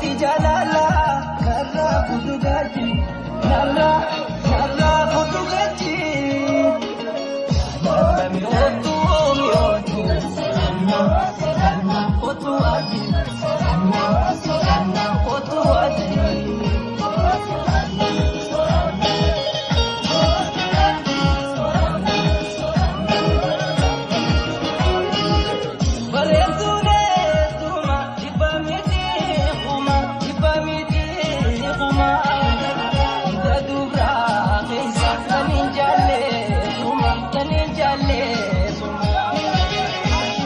Haati jaalala narraa fuudhu gaji narraa narraa fuudhu gaji. Jaalala mi'ootu mi'ootu otu aji otu aji. Bareeduun jibba miti kuma jibba miti kuma ija dubraa keessa kan hin jaalleessuma kan hin jaalleessuma.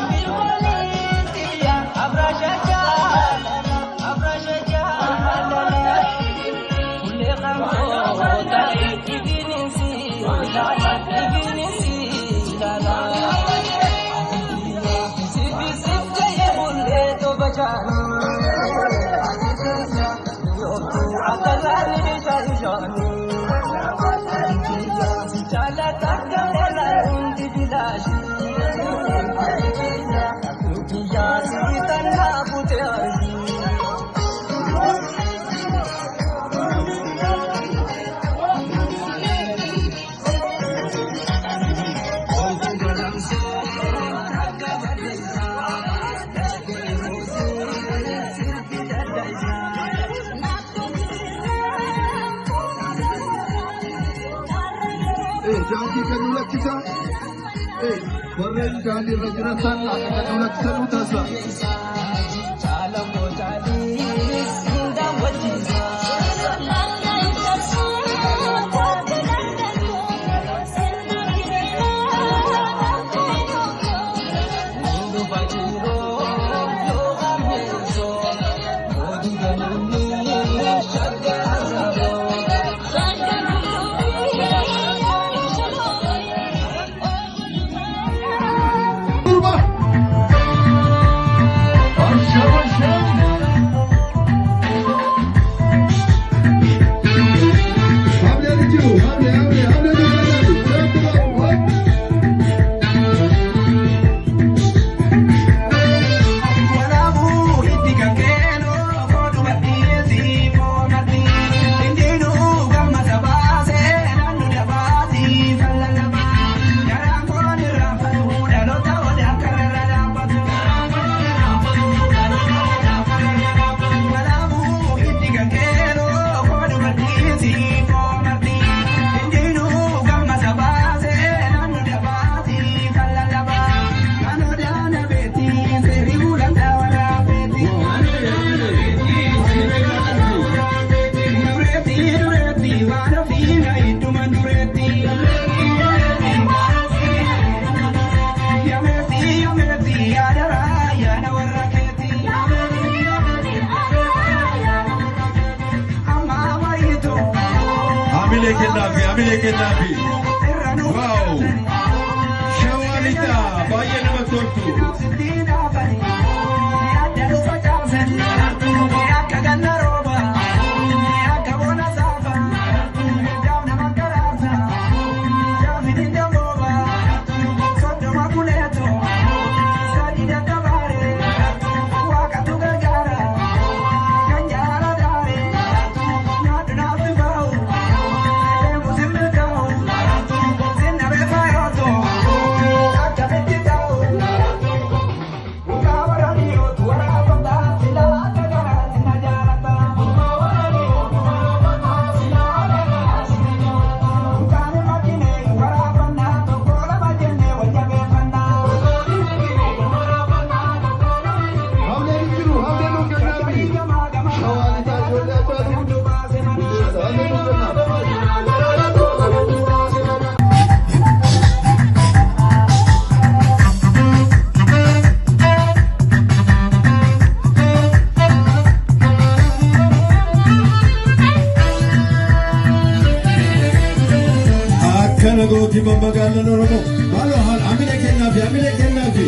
Bilwaliitiya abraasha jaalala abraasha jaalala ulee kan koota ibininsi ilaala ibininsi ilaala. Daandii kan nu lakkisa. Warreen daandii irra jiratan akka kan nu lakkisan nu taasisa. Durma! Başla başla! Hamle jiru, hamle, hamle, hamle jiru, hamle. Walaabuu itti kan koodhu badhiisi foonati Indiinuu gamma sabaasee naannoo dabaasii fallalaba Garaan koon irraanfatu dhaloota odaa kararra dhaabbatu. Walaabuu itti kan koodhu badhiisi foonati Indiinuu gamma sabaasee naannoo dabaasii fallalaba Kan odaa nabeeti seerii gulantaa waraabeeti. Dureetti dureetti waan ofii na hedduma dureetti. Yameetti yameetti yaadaraa yaada warra keetti. Amma wayitu Hamilee kennaafi, hamilee kennaafi. irra nu Wow! Shawaa lixaa baay'ee nama toltu. sitti dhaabani. Adda nu facaasani. Akka ganna rooba. Akka bona saafa. Jaaf nama karaasa. Jaafini damooba. 30 kuleeto. 3 daddabaare. Waaqatu gargaara. Kan jaala daare. Nyaadhu naaf bahu. Deemu si milkaa'u. Sinna beekaa. Akkana gooti mammagaalaan Oromoo. Maaloo haala hamilee kennaafi, hamilee kennaafi.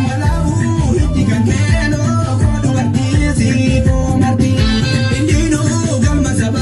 Walaabuu itti kan keenoo koodhu barsiisii marti. Indinuu gamma.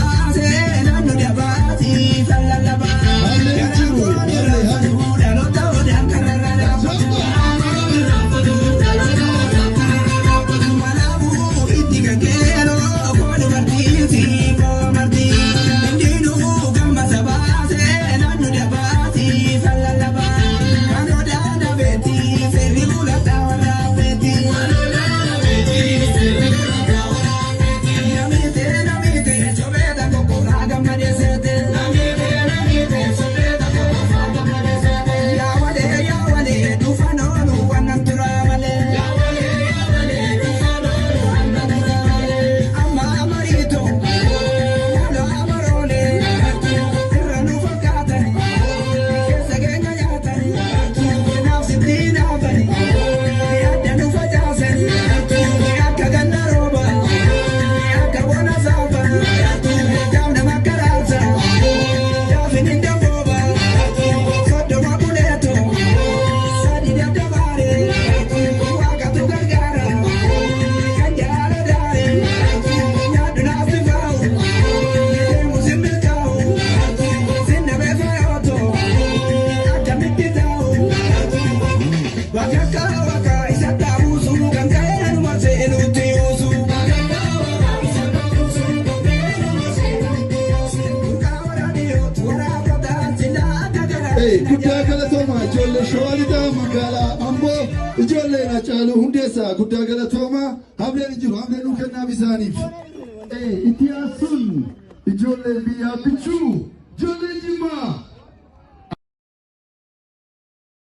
Guddaa galatooma ijoollee Shawaa Lixaa magaalaa Amboo, ijoollee Hacaaluu Hundeessaa, guddaa galatooma. Hamleen hin jiru, hamleen nuu kennaaf isaaniif. Itti aansuun ijoolleen biyyaa bichuu